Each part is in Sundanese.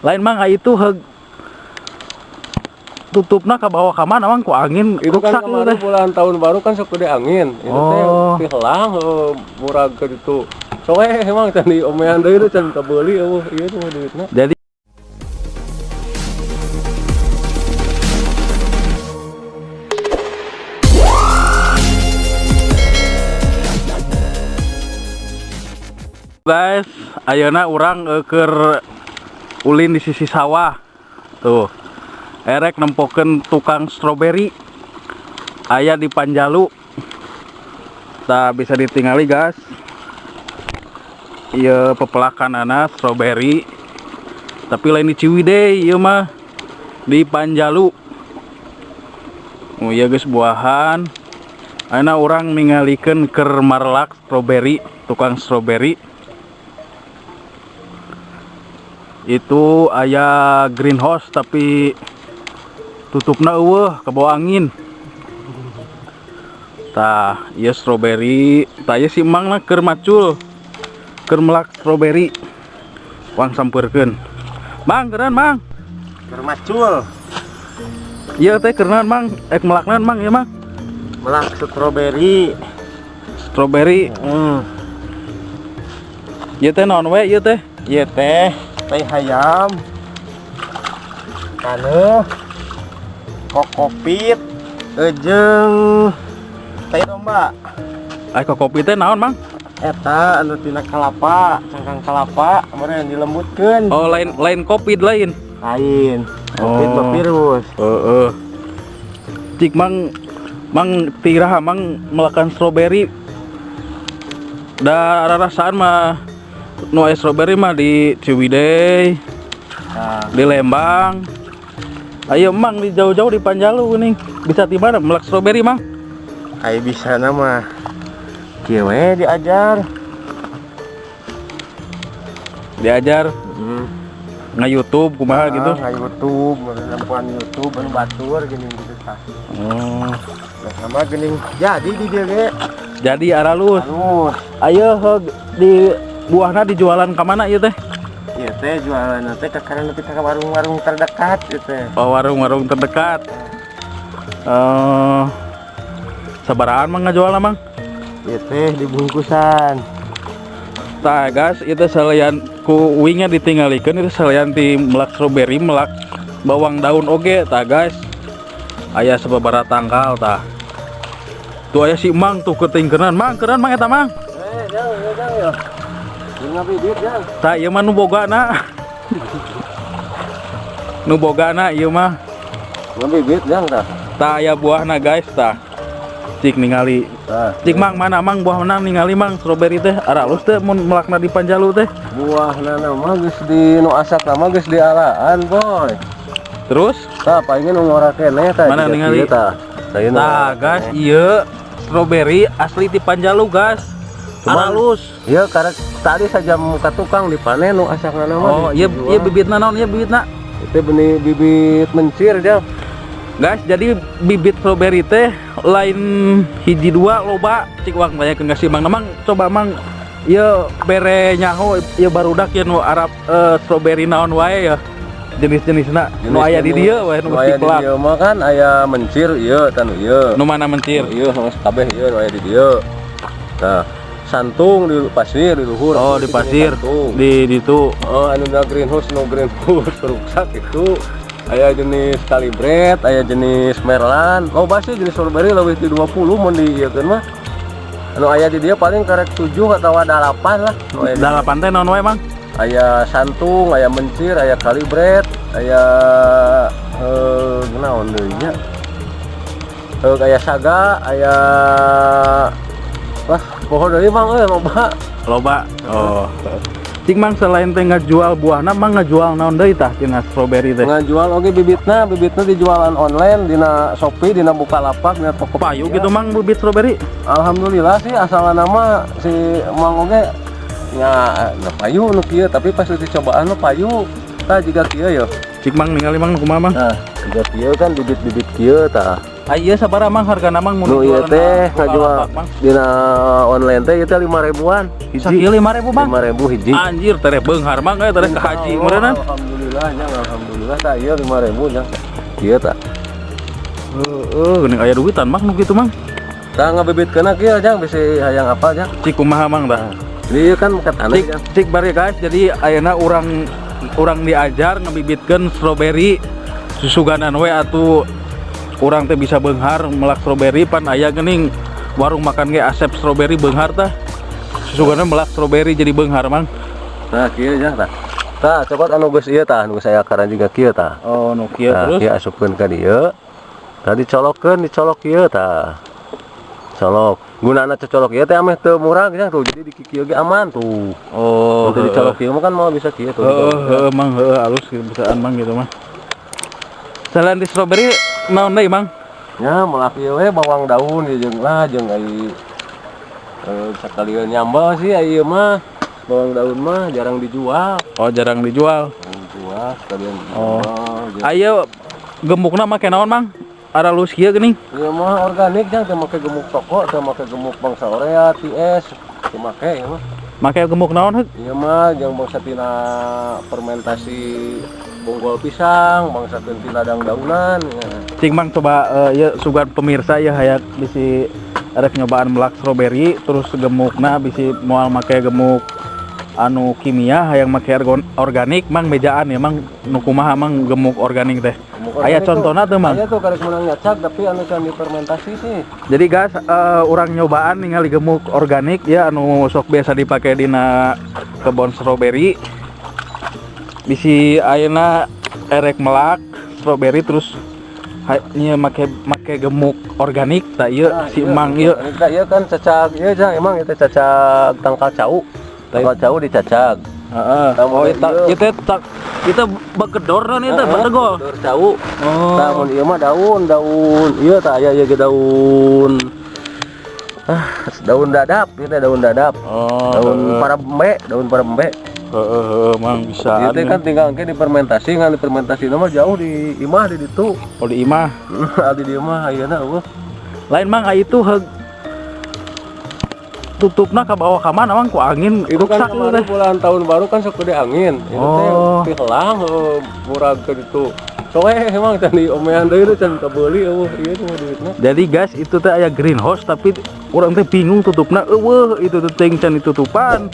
Lain mang itu heug tutupna ka bawah ka mana mang ku angin Itu kan ruksak itu kemarin teh. Bulan tahun baru kan sok gede angin. Itu teh Oh. pihelang murag ke ditu. Soe emang can diomean deui teh can kabeuli eueuh ieu tuh duitna. Jadi guys, ayeuna urang keur ulin di sisi sawah. Tuh. Erek nempokeun tukang stroberi aya di Panjalu. Tah, bisa ditingali, guys. Ieu pepelakanana stroberi. Tapi lain di Ciwidey ieu mah, di Panjalu. Oh iya geus buahan. Ayeuna urang ningalikeun keur marelak stroberi, tukang stroberi. Itu aya greenhouse tapi tutupna eueuh, kebawa angin. Tah, ieu stroberi. Tah, ieu si Mang lah keur macul. Keur melak stroberi. Wang sampeurkeun. Mang, keren Mang. Keur macul. Ieu teh keur naon, Mang? Ek melak naon, Mang, ieu Mang? Melak stroberi. Stroberi. Ieu teh naon we ieu teh? Ieu teh tai hayam. Taneuh. Kokopit jeung tai domba. Ai kokopit teh naon, Mang? Eta anu tina kalapa, cangkang kalapa kemarin dilembutkeun. Oh, lain lain covid lain. Lain. Covid mah Oh. virus. Heeh. Cik Mang, Mang tiraha Mang melakukan stroberi? Da rarasaan mah nu aya stroberi mah di Ciwidey, Nah, di Lembang. Ayo Mang di jauh-jauh di Panjalu nih. Bisa di mana melak stroberi, Mang? Ai bisa nama kieu we diajar. Diajar nge-YouTube kumaha gitu. Ah, YouTube, nempuan YouTube anu batur geuning gitu tah. Oh. Nah, sama geuning jadi di dieu ge. Jadi aralus. Halus. Ayo heug di buahna dijualan ka mana ieu teh? Ieu teh jualan teh kakara nepi ka warung-warung terdekat ieu teh. Oh, warung-warung terdekat. Eh, sabarahaan Mang ngajualna, Mang? Ieu teh dibungkusan. Tah guys, itu salian ku uingnya ditinggalikeun itu salian ti melak stroberi, melak bawang daun oge tah guys. Aya sababaraha tangkal tah. Tuh aya si Mang tuh ketingkenan, Mang, keureun Mang eta Mang. Eh, jang, ya jang ya. Jeung ngabibit jang. Tah ieu mah nu bogana. Nu bogana ieu mah. Ngabibit jang tah. Tah aya buahna guys tah. Cik ningali. Tah. Cik Mang, mana Mang buahna ningali Mang stroberi teh aralus teh mun melakna di Panjalu teh. Buahna mah geus di nu asak mah geus dialaan, boy. Terus Tah, palingan nu ngora keneh tah. Mana jiga ningali? kieu tah. Tah, ieu nu Tah ngora guys, keneh. ieu stroberi asli di Panjalu guys. Cuman- Aralus. Iya, karena tadi sajam ka tukang dipanen nu asakna mah. Oh, iya dijual. iya bibitna naon ieu bibitna? Itu benih bibit mencir jang. Guys, jadi bibit stroberi teh lain hiji dua, loba. Cik wang tanyakeun ka si Mang. Mang, coba Mang ieu bere nyaho ieu barudak ieu nu Arab stroberi naon wae ya. Jenis-jenisna nu aya di dieu wae nu Nu aya mesti di pelak. dieu mah kan aya mencir ieu tah nu ieu. Nu mana mencir? Ieu sama kabeh ieu nu aya di dieu. Tah, santung di pasir di luhur. Oh, di pasir. Santung. Di ditu. Oh, anu na greenhouse, no greenhouse rusak itu. Aya jenis kalibret, aya jenis merlan. Oh, pasti jenis strawberry leuwih ti 20 mun di ieu mah. Anu aya di dieu paling karek 7 atau 8 lah. Nu aya di Dalapan teh naon wae, Mang? Aya santung, aya mencir, aya kalibret, aya naon deui nya? Aya saga, aya wah, poho deui Mang euy loba. Loba. Oh. Cik Mang, selain teh ngajual buahna, Mang ngajual naon deui tah tina stroberi teh? Ngajual oge bibitna, bibitna dijualan online dina Shopee, dina Bukalapak, dina Tokopedia. Payu gitu Mang bibit stroberi? Alhamdulillah sih asalna nama si Mang oge nya nya payu nu kieu, tapi pas dicobaan mah payu. Tah jiga kieu ya. Cik Mang ningali Mang kumaha Mang? Nah, jiga kieu kan bibit-bibit kieu tah. Aya sabaraha, Mang, hargana, Mang, mun Nu ieu dijualna teh ku ngajual lapak, Mang? Dina online teh ieu teh 5 ribuan hiji. Sakilo 5.000, Mang? 5.000 hiji. Anjir, tereh beunghar, Mang, euy, tereh ke haji meureunna. Alhamdulillah nya, alhamdulillah tah ieu 5.000 nya. Ieu tah. Heeh, geuning aya duitan, Mang, nu kitu, Mang. Tah ngabibitkeun kieu, Jang, bisi hayang apa, Jang. Cik kumaha, Mang, tah? Jadi ieu kan ket aneh, Cik, Jang. Cik bari, guys. Jadi ayeuna urang urang diajar ngabibitkeun strawberry, susuganan we atuh urang teh bisa beunghar melak strawberry. Pan aya geuning warung makan ge asep strawberry beunghar tah. Susuganan melak strawberry jadi beunghar, Mang. Nah, kieu, Jang, tah. Tah, coba anu geus ieu tah, anu geus aya akaran juga kieu tah. Oh, nu kieu. Nah, Terus? Kieu asupkeun ka dieu. Tah dicolokkeun, dicolok kieu tah. Colok. Gunana cocolok ieu teh ameh teu murag, Jang, tuh. Jadi di kieu ge aman tuh. Oh, Untuk dicolok kieu mah kan mau bisa kieu tuh. Heeh, heeh, Mang, heeh, halus gitu bisaan, Mang, gitu mah. Selain di strawberry naon deui, Mang? Ya, melak ieu we bawang daun ieu jeung lah jeung ai sakalian nyambel sih ai ieu mah. Bawang daun mah jarang dijual. Oh, jarang dijual. Jarang dijual sekalian Oh. dijual. Ayo gemukna make naon, Mang? Aralus kieu geuning. Ieu mah organik, Jang, teu make gemuk toko, teu make gemuk bangsa Korea, TS, teu make ieu mah. Make gemuk naon heuk? Ieu mah jeung bangsa tina fermentasi bonggol pisang, bangsa tina ladang daunan ya. Cing, Mang, coba ya sugan pemirsa ya hayang bisi rek nyobaan melak strawberry terus gemukna bisi moal make gemuk anu kimia, hayang make organik, Mang, bejaan ya, Mang, nu kumaha, Mang, gemuk organik teh? Gemuk Aya organik contohna tuh, Mang? Aya tuh karek meunang nyacak tapi anu can difermentasi sih. Jadi guys, urang nyobaan ningali gemuk organik ya anu sok biasa dipake dina kebon strawberry, bisi ayeuna erek melak strawberry terus nya make make gemuk organik tak ieu. Nah, Si iya, Emang ieu. Organik ieu kan cacag ieu, Jang, emang itu cacag tangkal cau. Tangkal cau dicacag. Heeh. Tah, Oh, eta ieu. ieu teh tak kita bagedor nih teh, bagedor. Bagedor cau. Oh. Tah mun ieu mah daun, daun. Ieu tah aya ieu ge daun. Ah, daun dadap, ieu teh daun dadap. Oh, Daun parembe, daun parembe. Heeh, heeh, Mang, bisa. Ieu teh kan tinggal engke difermentasi, ngan difermentasi mah jauh di imah di ditu. Oh, di imah. Di dieu mah ayeuna euweuh. Lain, Mang, aya itu heug tutupna ka bawah ka mana, Mang, ku angin Itu kan ruksak itu kemarin teh? Bulan tahun baru kan sok gede angin. Itu teh Oh. pihelang heuh, murag ke ditu. Soe emang can diomean deui teh can kabeuli euweuh ieu mah duitna. Jadi guys, itu teh aya greenhouse tapi urang teh bingung tutupna euweuh, itu teh teuing can ditutupan.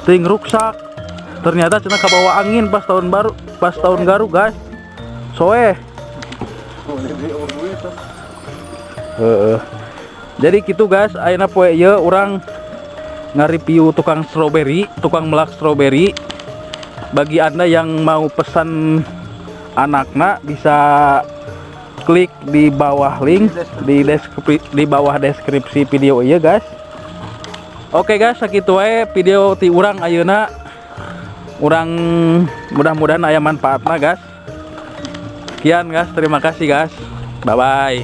Teuing ruksak. Ternyata cenah kabawa angin pas tahun baru, pas tahun baru, guys. Soeh. Heeh. Jadi gitu guys, ayeuna poe ieu urang nge-review tukang strawberry, tukang melak strawberry. Bagi Anda yang mau pesan anakna bisa klik di bawah link di deskripsi, di bawah deskripsi video ieu, guys. Oke guys, sakitu wae video ti urang ayeuna. Urang mudah-mudahan aya manfaatna, guys. Sekian guys, terima kasih guys. Bye bye.